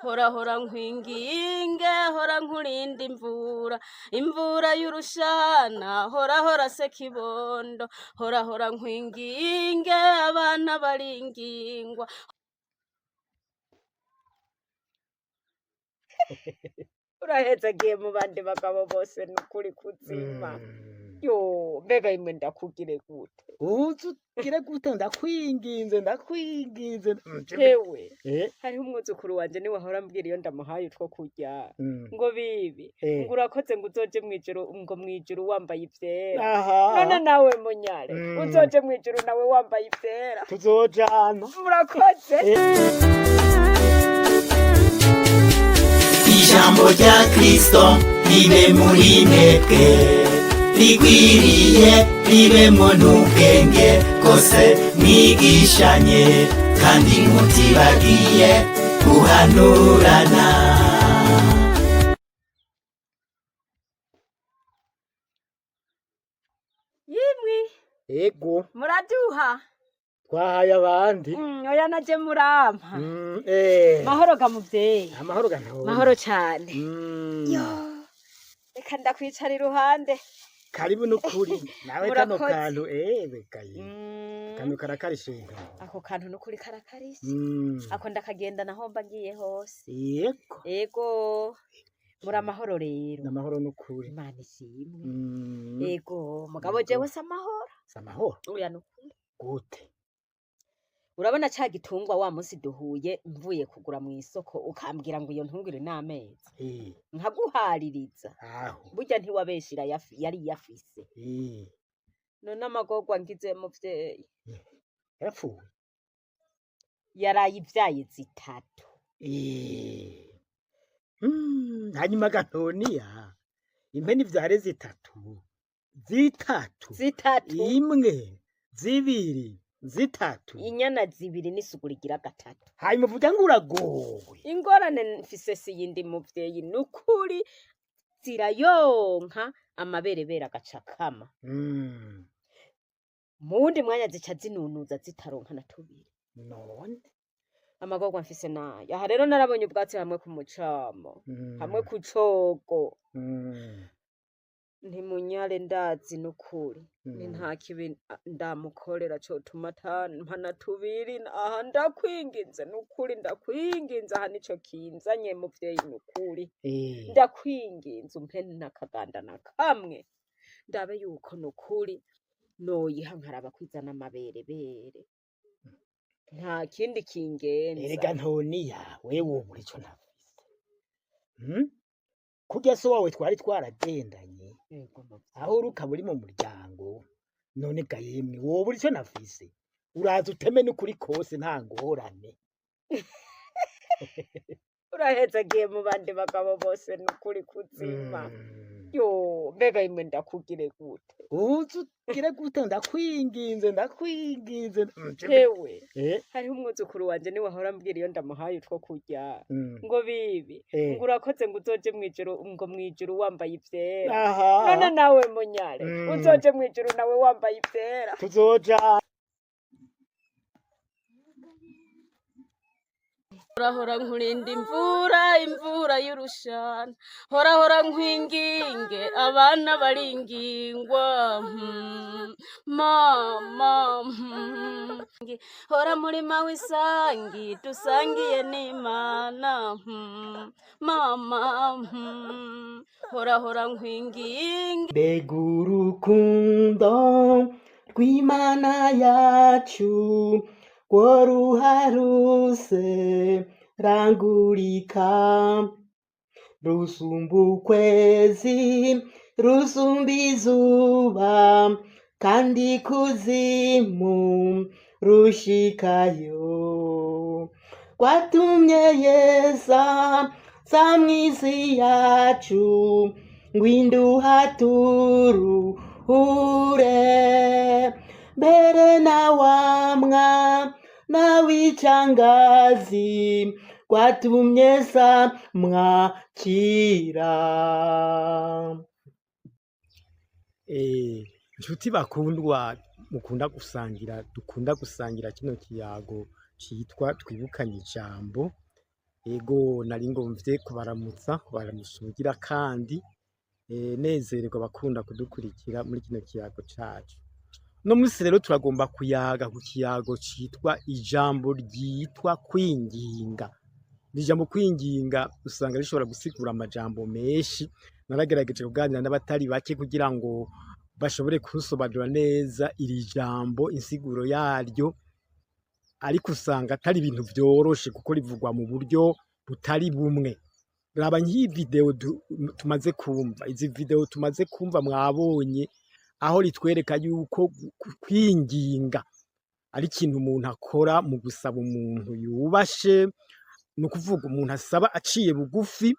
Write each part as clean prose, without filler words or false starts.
Hora hora nkwinginge, hora nkurinda imvura, imvura y'urushana, hora hora se kibondo, hora hora nkwinginge, abana baringingwa. Uraheze agiye mu bandi bagabo bose nukuri kuzima. Yo, mbega imwe ndakugire gute? Uzi ugire gute? Ndakwinginze, ndakwinginze. Hewe, Eh, hariho umwuzukuru wanje niwe ahora ambwira iyo ndamuhaye utwo kurya ngo bibi, ngo urakoze, ngo uzoje mwijuru, ngo mwijuru wambaye ivyera. None nawe munyare, uzoje mwijuru nawe wambaye ivyera. Tuzojana. Murakoze. Ijambo rya Kristo ribe muri mwebwe rigwiriye, ribemo n'ubwenge bwose, mwigishanye kandi mutibagiye guhanurana. Yimwi. Ego. Muraduha. Twahaye abandi. Oya, naje murampa. Mahoro ga muvyeyi. Amahoro gantabona. Mahoro cane. Yo, reka ndakwicara iruhande. Karibu nukuri nawe kano Murakoze. kantu ewe gaye, kano karakarishinga. Ako kantu nukuri karakarishe. Ako ndakagenda naho mba ngiye hose. Yego. Ego, muri amahoro rero? Namahoro nukuri. Imana ishimwe. Ego, mugabo jewe si amahoro. Si amahoro? Oya, nukuri. Gute? Urabona ca gitungwa wa munsi duhuye mvuye kugura mu isoko, ukambwira ngo iyo ntungure n'amezi, nkaguhaririza? Aho. Burya ntiwabeshira, yari yafise. None amagorwa ngize muvyeyi. Yarapfuye? Yaraye ivyaye zitatu. Hanyuma gantoniya, impene ivyare zitatu zitatu? Zitatu. Imwe, zibiri, zitatu. Inyana zibiri n'isuku rigira gatatu. Hanyuma uvuga ngo uragowe. Ingorane mfise si yindi muvyeyi, nukuri zirayonka amaberebere agaca kama, mu wundi mwanya zica zinunuza zitaronka na tubiri. None? Amagorwa mfise nayo aha rero, narabonye ubwatsi hamwe ku mucamo, hamwe ku cogo. Ntimunyare, ndazi nukuri ni nta kibi ndamukorera cotuma atampa na tubiri. Aha ndakwinginze nukuri, ndakwinginze, aha nico kinzanye muvyeyi nukuri. Ndakwinginze umpe n'akaganda na kamwe, ndabe yuko nukuri noyiha nkaraba kwizana amaberebere, nta kindi kingenza. Erega ntoniya, wewe wobura ico ntafise? Kurya so wawe twari twaragendanye, Yego, muvyeyi. aho uri ukaba uri mu muryango. None ga yemwe, wobura ico nafise? Uraza uteme n'ukuri kose, nta ngorane. Uraheze agiye mu bandi bagabo bose nukuri kuzima. Yo, mbega imwe ndakugire gute? Uzi ugire gute? Ndakwinginze, ndakwinginze. Hewe, hariho umwuzukuru wanje niwe ahora ambwira iyo ndamuhaye utwo kurya ngo bibi, ngo urakoze, ngo uzoje mwijuru, ngo mwijuru wambaye ivyera. None nawe munyare, uzoje mwijuru nawe wambaye ivyera. Tuzojana. Hora hora nkurinda imvura, imvura y'urushana, hora hora nkwinginge, abana baringingwa. Mama. Hora murima w'isangi dusangiye n'Imana. Mama. Hora hora nkwinginge. Mbega urukundo rw'Imana yacu rwo ruharuse rangurika, rusumba ukwezi, rusumba izuba, kandi kuzimu rushikayo, rwatumye Yesa sa mw'isi yacu ngwinduhaturuhure, mbere na wamwa nawicangazi rwatumye sa mwakira. Nshuti bakundwa mukunda gusangira, dukunda gusangira kino kiyago citwa twibukanye ijambo. Ego nari ngomvye kubaramutsa, kubaramutsa ubugira kandi nezererwa abakunda kudukurikira muri kino kiyago cacu. Uno musi rero turagomba kuyaga ku kiyago citwa ijambo ryitwa kwinginga. Ijambo kwinginga usanga rishobora gusigura amajambo menshi, naragerageje kuganira n'abatari bake kugira ngo bashobore kunsobanurira neza iri jambo insiguro yaryo, ariko usanga atari ibintu vyoroshe kuko rivugwa mu buryo butari bumwe. Raba nk'iyi video tumaze kumva, izi video tumaze kumva mwabonye aho ritwereka yuko kwinginga ari ikintu umuntu akora mu gusaba umuntu yubashe, ni ukuvuga umuntu asaba aciye bugufi,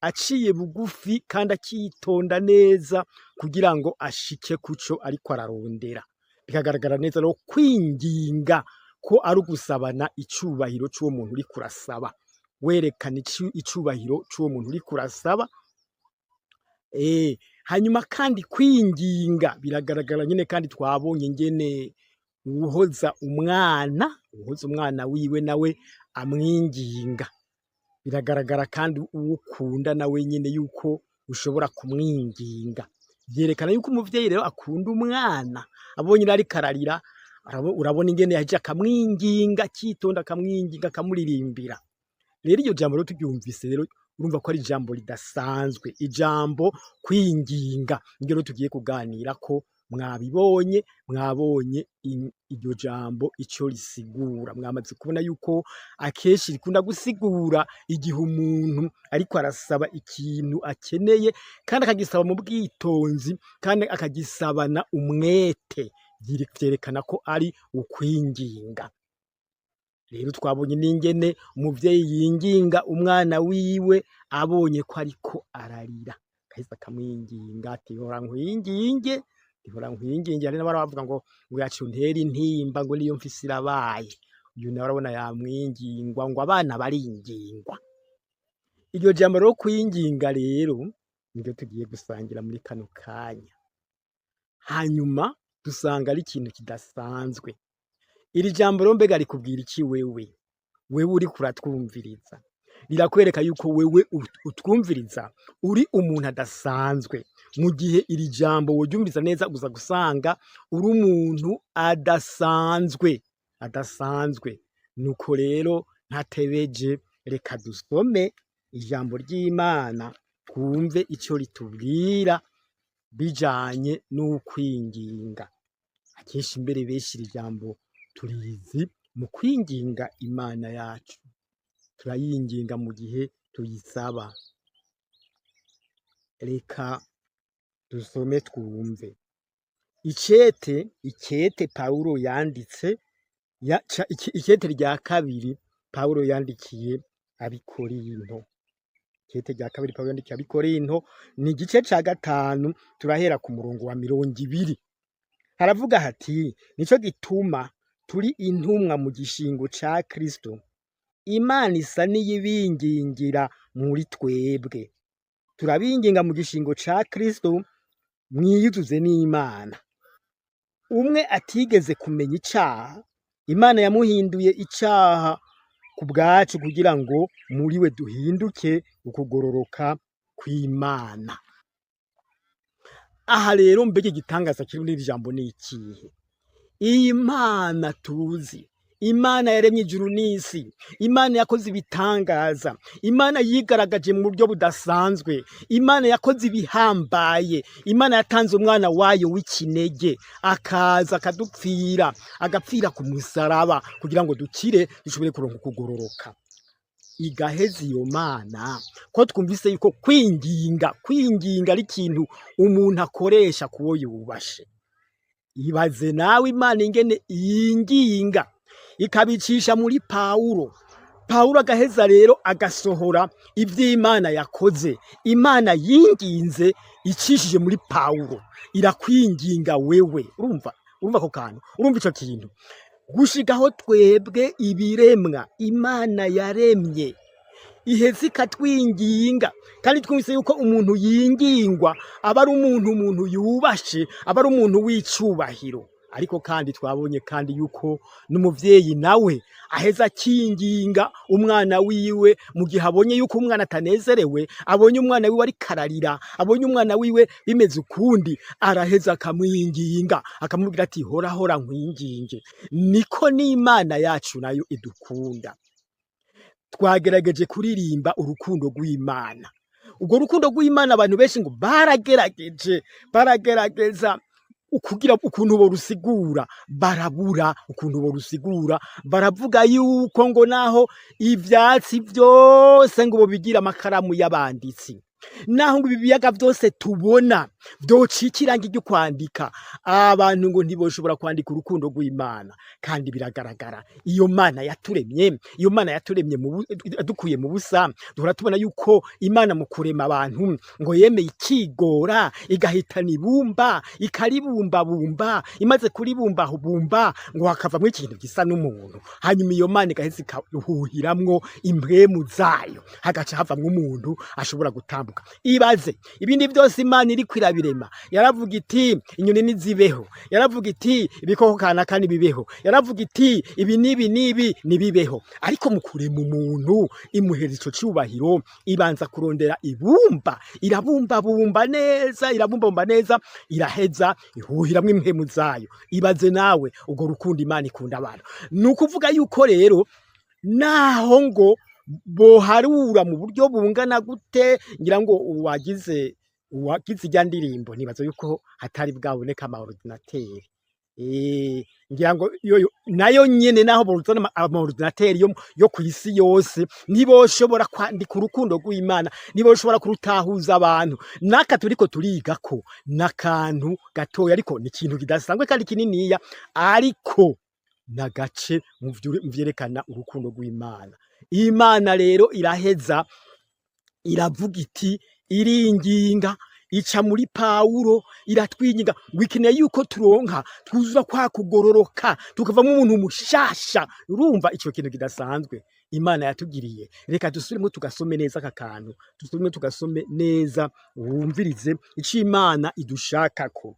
aciye bugufi kandi akitonda neza kugira ngo ashike kuco ariko ararondera. Bikagaragara neza rero kwinginga ko ari ugusabana icubahiro c'uwo muntu uriko urasaba, werekana icubahiro c'uwo muntu uriko urasaba. Hanyuma kandi kwinginga biragaragara nyene, kandi twabonye ingene uwuhoza umwana wiwe nawe amwinginga. Biragaragara kandi uwo ukunda nawe nyene yuko ushobora kumwinginga. Vyerekana yuko umuvyeyi rero akunda umwana, abonye ariko ararira, urabona ingene yaje akamwinginga, akitonda akamwinginga, akamuririmbira. Rero iryo jambo rero turyumvise rero urumva ko ari ijambo ridasanzwe, ijambo kwinginga niryo rero tugiye kuganirako. Mwabibonye, mwabonye iryo jambo ico risigura. Mwamaze kubona yuko akenshi rikunda gusigura igihe umuntu ariko arasaba ikintu akeneye, kandi akagisaba mu bwitonzi, kandi akagisabana umwete, vyerekana ko ari ukwinginga. Rero twabonye n'ingene umuvyeyi yinginga umwana wiwe abonye ko ariko ararira, agaheza akamwinginga ati: "Hora nkwinginge, hora nkwinginge." Hari n'abahora bavuga ngo yaciye untera intimba, ngo niyo mfise irabaye. Uyu nawe urabona yamwingingwa, ngo abana baringingwa. Iryo jambo rero kwinginga rero niryo tugiye gusangira muri kano kanya. Hanyuma dusanga ari ikintu kidasanzwe. Iri jambo rero mbega rikubwira iki wewe? Wewe uriko uratwumviriza. Rirakwereka yuko wewe utwumviriza uri umuntu adasanzwe. Mu gihe iri jambo woryumviriza neza, uza gusanga uri umuntu adasanzwe, adasanzwe. Nuko rero ntatebeje, reka dusome ijambo ry'Imana twumve ico ritubwira bijanye n'ukwinginga. Akenshi mbere benshi iri jambo turizi mu kwinginga Imana yacu. Turayinginga mu gihe tuyisaba. Reka dusome twumve. Icete Pawulo yanditse, ikete rya kabiri Pawulo yandikiye ab'Ikorinto. Ikete rya kabiri Pawulo yandikiye ab'Ikorinto ni igice ca 5, turahera ku murongo wa 20. Haravuga hati: "Nico gituma turi intumwa mu gishingo ca Kristo. Imana isa n'iyibingingira muri twebwe. Turabinginga mu gishingo ca Kristo, mwiyuzuze n'Imana. Umwe atigeze kumenya icaha, Imana yamuhinduye icaha ku bwacu, kugira ngo muri we duhinduke ukugororoka kw'Imana." Aha rero mbega igitangaza kiri muri iri jambo ni ikihe? Iyi Mana tuzi, Imana yaremye ijuru n'isi, Imana yakoze ibitangaza, Imana yigaragaje mu buryo budasanzwe, Imana yakoze ibihambaye, Imana yatanze umwana wayo w'ikinege akaza akadupfira, agapfira ku musaraba kugira ngo dukire, dushobore kuronka ukugororoka. Igaheza iyo Mana, ko twumvise yuko kwinginga ari ikintu umuntu akoresha kuwo yubashe. Ibaze nawe Imana ingene yinginga ikabicisha muri Pawulo. Pawulo agaheza rero agasohora ivy'Imana yakoze. Imana yinginze icishije muri Pawulo, irakwinginga wewe. Urumva ako kantu? Urumva ico kintu? Gushikaho twebwe ibiremwa Imana yaremye iheze ikatwinginga, kandi twumvise yuko umuntu yingingwa aba ari umuntu yubashe, aba ari umuntu w'icubahiro. Ariko kandi twabonye kandi yuko n'umuvyeyi nawe aheza akinginga umwana wiwe mu gihe abonye yuko umwana atanezerewe, abonye umwana wiwe ariko ararira, abonye umwana wiwe bimeze ukundi, araheza akamwinginga, akamubwira ati hora hora nkwinginge. Niko n'Imana yacu nayo idukunda. Twagerageje kuririmba urukundo rw'Imana. Urwo rukundo rw'Imana abantu benshi ngo baragerageje, baragerageza ukugira ukuntu borusigura, barabura ukuntu borusigura, baravuga yuko ngo naho ivyatsi vyose ngo bobigira amakaramu y'abanditsi, naho ngo ibi biyaga vyose tubona vyocika irangi ryo kwandika, abantu ngo ntiboshobora kwandika urukundo rw'Imana. Kandi biragaragara, iyo Mana yaturemye, iyo Mana yaturemye dukuye mu busa, duhora tubona yuko Imana mu kurema abantu ngo yemeye ikigora, igahitana ibumba, ikaribumbabumba, imaze kuribumbabumba ngo hakavamwo ikintu gisa n'umuntu, hanyuma iyo Mana igaheza ikaruhuhiramwo impwemu zayo, hagaca havamwo umuntu ashobora gutambuka. Ibaze ibindi vyose Imana iriko irabirema, yaravuga iti inyoni nizibeho, yaravuga iti ibikoko kanaka nibibeho, yaravuga iti ibi n'ibi n'ibi nibibeho, ariko mu kurema umuntu imuhera ico cubahiro, ibanza kurondera ibumba, irabumbabumba neza, irabumbabumba neza, iraheza ihuhiramwo impwemu zayo. Ibaze nawe urwo rukundo Imana ikunda abantu. Ni ukuvuga yuko rero naho ngo boharura mu buryo bungana gute, ngira ngo uwagize irya ndirimbo nibaza yuko hatari bwaboneka ama ordinateur. Ngira ngo yoyo nayo nyene naho bozana ama ordinateur yo kw'isi yose, ntiboshobora kwandika urukundo rw'Imana, ntiboshobora kurutahuza abantu. Naka turiko turigako n'akantu gatoya, ariko ni ikintu kidasanzwe kandi kininiya, ariko nagace mu vyerekana urukundo rw'Imana. Imana rero iraheza iravuga iti, iringinga, ica muri Pawulo iratwinginga ngo ikeneye yuko turonka twuzura kwa kugororoka, tukavamwo umuntu mushasha. Urumva ico kintu kidasanzwe Imana yatugiriye. Reka dusubiremwo tugasome neza aka kantu, dusubiremwo tugasome neza, wumvirize ico Imana idushakako.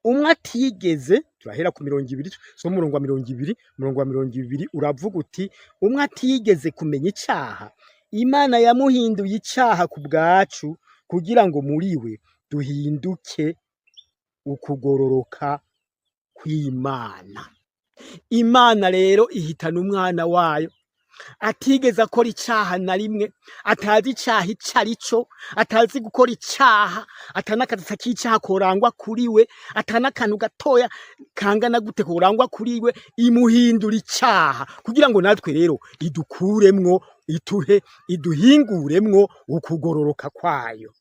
Umwe atigeze, turahera ku 20, so umurongo wa 20, umurongo wa 20 uravuga uti umwe atigeze kumenya icaha, Imana yamuhinduye icaha ku bwacu, kugira ngo muri we duhinduke ukugororoka kw'Imana. Imana rero ihitana umwana wayo atigeze akora icaha na rimwe, atazi icaha ico arico, atazi gukora icaha, atanakatsa k'icaha korangwa kuri we, atanakantu gatoya kangana gute korangwa kuri we, imuhindura icaha kugira ngo natwe rero idukuremwo, ituhe, iduhinguremwo ukugororoka kwayo.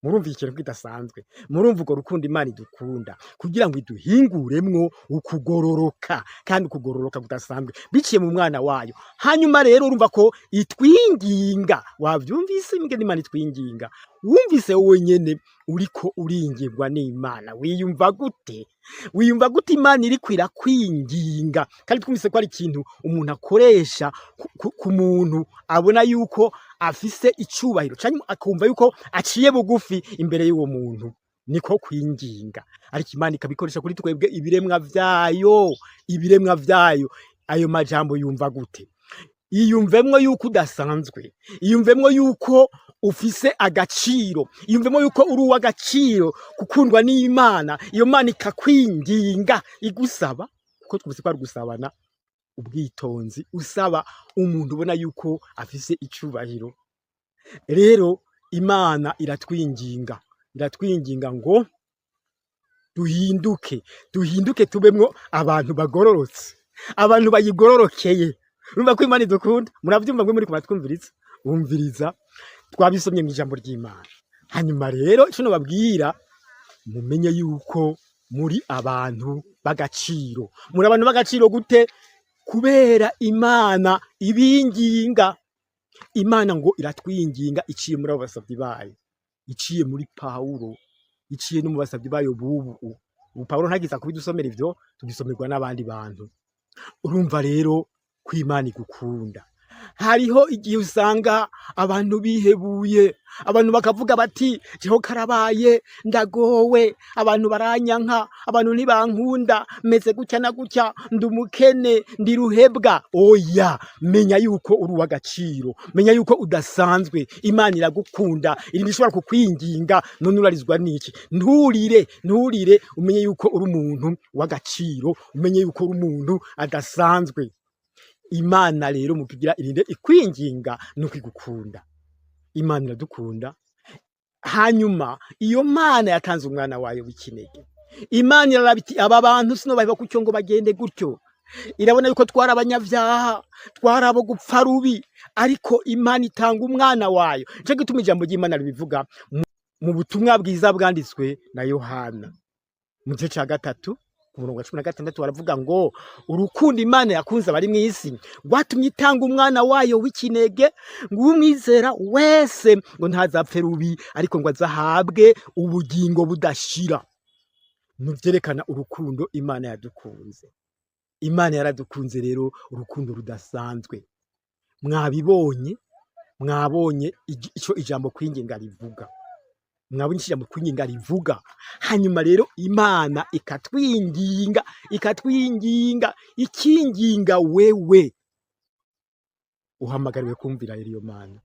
Murumva ikintu kidasanzwe, murumva urwo rukundo Imana idukunda, kugira ngo iduhinguremwo ukugororoka, kandi ukugororoka kudasanzwe biciye mu mwana wayo. Hanyuma rero urumva ko itwinginga, wavyumvise ingene Imana itwinginga? Wumvise wowe nyene uriko uringirwa n'Imana, wiyumva gute? Wiyumva gute Imana iriko irakwinginga? Kandi twumvise ko ari ikintu umuntu akoresha ku muntu abona yuko afise icubahiro, canke akumva yuko aciye bugufi imbere y'uwo muntu, niko kwinginga. Ariko Imana ikabikoresha kuri twebwe ibiremwa vyayo, ibiremwa vyayo. Ayo majambo yumva gute? Iyumvemwo yuko udasanzwe, iyumvemwo yuko ufise agaciro, iyumvemwo yuko uri uw'agaciro gukundwa n'Imana, iyo Mana ikakwinginga igusaba, kuko twumvise ko ari gusabana ubwitonzi, usaba umuntu ubona yuko afise icubahiro. Rero Imana iratwinginga, iratwinginga ngo duhinduke, duhinduke tubemwo abantu bagororotse, abantu bayigororokeye. Urumva ko Imana idukunda? Muravyumva mwe muriko muratwumviriza? Wumviriza, twabisomye mw'ijambo ry'Imana. Hanyuma rero ico nobabwira, mumenye yuko muri abantu b'agaciro. Muri abantu b'agaciro gute? Kubera Imana ibinginga. Imana ngo iratwinginga iciye muri abo basavyi bayo, iciye muri Pawulo, iciye no mu basavyi bayo bubu. Ubu Pawulo ntagiza kubidusomera ivyo, tubisomerwa n'abandi bantu. Urumva rero ko Imana igukunda. Hariho igihe usanga abantu bihebuye, abantu bakavuga bati jeho karabaye, ndagowe, abantu baranyanka, abantu ntibankunda, meze gutya na gutya, ndi umukene, ndi ruhebwa. Oya, menya yuko uri uw'agaciro, menya yuko udasanzwe. Imana iragukunda, irindi ishobora kukwinginga. None urarizwa n'iki? Nturire, nturire, umenye yuko uri umuntu w'agaciro, umenye yuko uri umuntu adasanzwe. Imana rero mu kugira irinde ikwinginga nuko igukunda. Imana iradukunda. Hanyuma iyo Mana yatanze umwana wayo w'ikinege, Imana iraraba iti aba bantu sinobaheba gutyo ngo bagende gutyo. Irabona yuko twari abanyavyaha, twari abo gupfa rubi, ariko Imana itanga umwana wayo. Nico gituma ijambo ry'Imana ribivuga mu butumwa bwiza bwanditswe na Yohana mu gice ca 3 ku murongo wa 16, baravuga ngo urukundo Imana yakunze abari mw'isi rwatumye itanga umwana wayo w'ikinege, ngo umwizera wese ngo ntazapfe rubi, ariko ngo azahabwe ubugingo budashira. Nuvyerekana urukundo Imana yadukunze. Imana yaradukunze rero urukundo rudasanzwe. Mwabibonye, mwabonye ico ijambo kwinginga rivuga, mwabonye ico ijambo kwinginga rivuga. Hanyuma rero Imana ikatwinginga, ikatwinginga, ikinginga wewe. Uhamagariwe kumvira rero iyo Mana,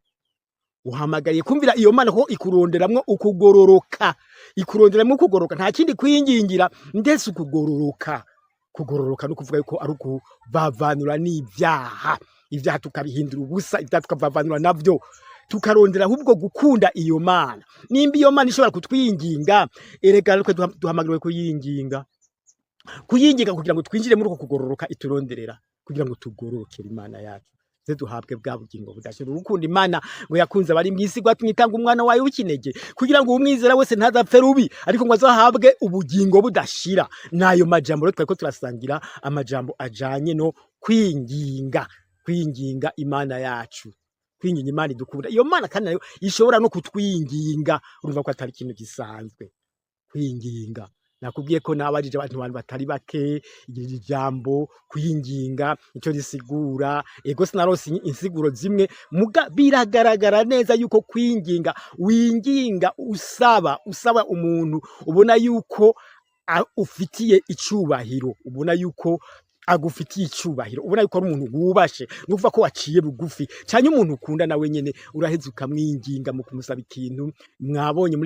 uhamagariye kumvira iyo Mana, kuko ikuronderamwo ukugororoka, ikuronderamwo ukugororoka. Nta kindi kwingingira ndetse ukugororoka. Kugororoka no kuvuga yuko ari ukuvavanura n'ivyaha, ivyaha tukabihindura ubusa, ivyaha tukavavanura navyo, tukarondera ahubwo gukunda iyo Mana. Nimba iyo Mana ishobora kutwinginga, erega natwe duhamagariwe kuyinginga, kuyinginga kugira ngo twinjire muri uko kugororoka ituronderera, kugira ngo tugororokere Imana yacu, ze duhabwe bwa bugingo budashira. Urukundo Imana ngo yakunze abari mw'isi rwatumye itanga umwana wayo w'ikinege, kugira ngo umwizera wese ntazapfe rubi, ariko ngo azahabwe ubugingo budashira. N'ayo majambo rero twariko turasangira, amajambo ajanye no kwinginga, kwinginga Imana yacu, kwinginga Imana idukunda. Iyo Mana kandi nayo ishobora no kutwinginga. Urumva ko atari ikintu gisanzwe kwinginga. Nakubwiye ko nabajije abantu batari bake iri jambo kwinginga icyo risigura. Ego, sinarose insiguro zimwe, muga biragaragara neza yuko kwinginga, winginga usaba, usaba umuntu ubona yuko ufitiye icubahiro, ubona yuko agufitiye icubahiro, ubona yuko ari umuntu wubashe, nukuvuga ko waciye bugufi, canke umuntu ukunda nawe nyene uraheza ukamwinginga mu kumusaba ikintu. Mwabonye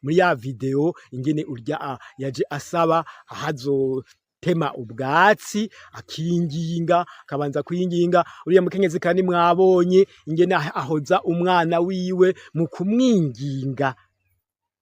muri ya video ingene urya yaje asaba ahazotema ubwatsi, akinginga, akabanza kwinginga uriya mukenyezi. Kandi mwabonye ingene ahoza umwana wiwe mu kumwinginga.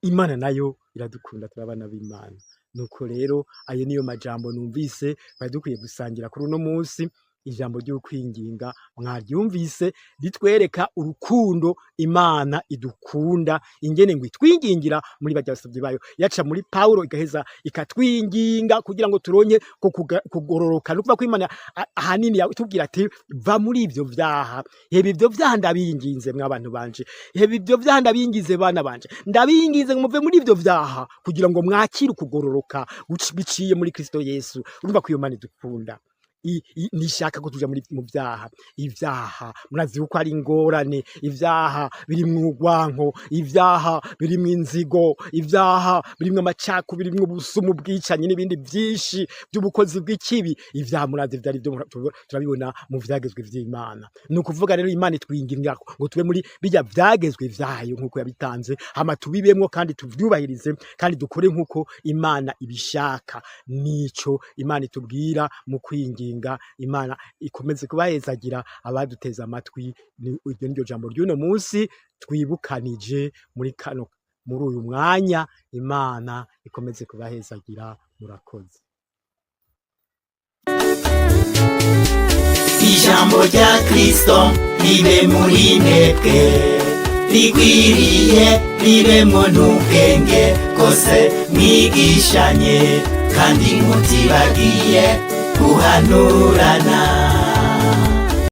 Imana nayo iradukunda, turabana b'Imana. Nuko rero ayo niyo majambo numvise twari dukwiye gusangira kuri uno munsi. Ijambo ry'ukwinginga mwaryumvise, ritwereka urukundo Imana idukunda, ingene ngo itwingingira muri barya basavyi bayo, yaca muri Paulo, igaheza ikatwinginga kugira ngo turonke ko kugororoka. Nukuvuga ko Imana ahanini itubwira ati va muri ivyo vyaha, heba ivyo vyaha, ndabinginze mwabantu banje, heba ivyo vyaha, ndabingize bana banje, ndabinginze ngo muve muri ivyo vyaha kugira ngo mwakire ukugororoka biciye muri Kristo Yesu. Urumva ko iyo Mana idukunda, nishaka ko tuja muri mu vyaha. Ivyaha murazi yuko ari ingorane, ivyaha birimwo urwanko, ivyaha birimwo inzigo, ivyaha birimwo amacakubiri, birimwo ubusumu, bwicanyi n'ibindi vyinshi by'ubukozi bw'ikibi. Ivyaha murazi vyari byo, turabibona mu vyagezwe vy'Imana. Ni ukuvuga rero Imana itwinginga ngo tube muri bijya vyagezwe vyayo nk'uko yabitanze, hama tubibemwo kandi tuvyubahirize kandi dukore nk'uko Imana ibishaka. Nico Imana itubwira mu kwinginga. Imana ikomeze kubahezagira abaduteze amatwi. Iryo niryo jambo ry'uno munsi twibukanije muri kano, muri uyu mwanya. Imana ikomeze kubahezagira, murakoze. Ijambo rya Kristo ribe muri mwebwe rigwiriye, ribemwo n'ubwenge bwose, mwigishanye kandi mutibagiye guhanurana.